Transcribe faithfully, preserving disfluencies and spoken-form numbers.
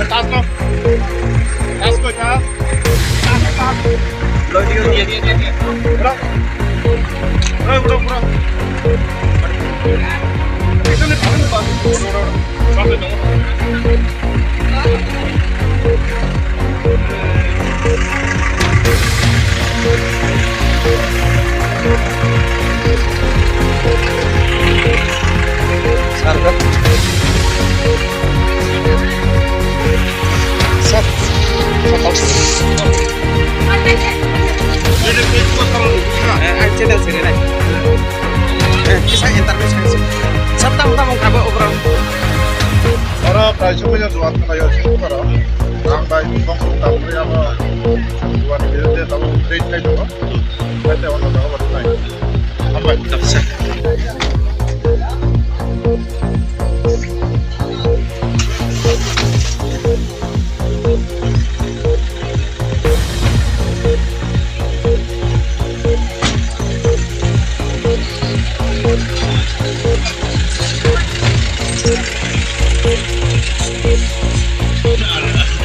Tasko. Tasko, tas. Bro. Bro, bro, bro. Bro, bro, bro. Oro kaisa puila duan khwlaio sini oro. Ang bai bokong tabukni abo duan birinde tabuk date khai tongo. Khai tei ono jaga bo twnai. Hambai.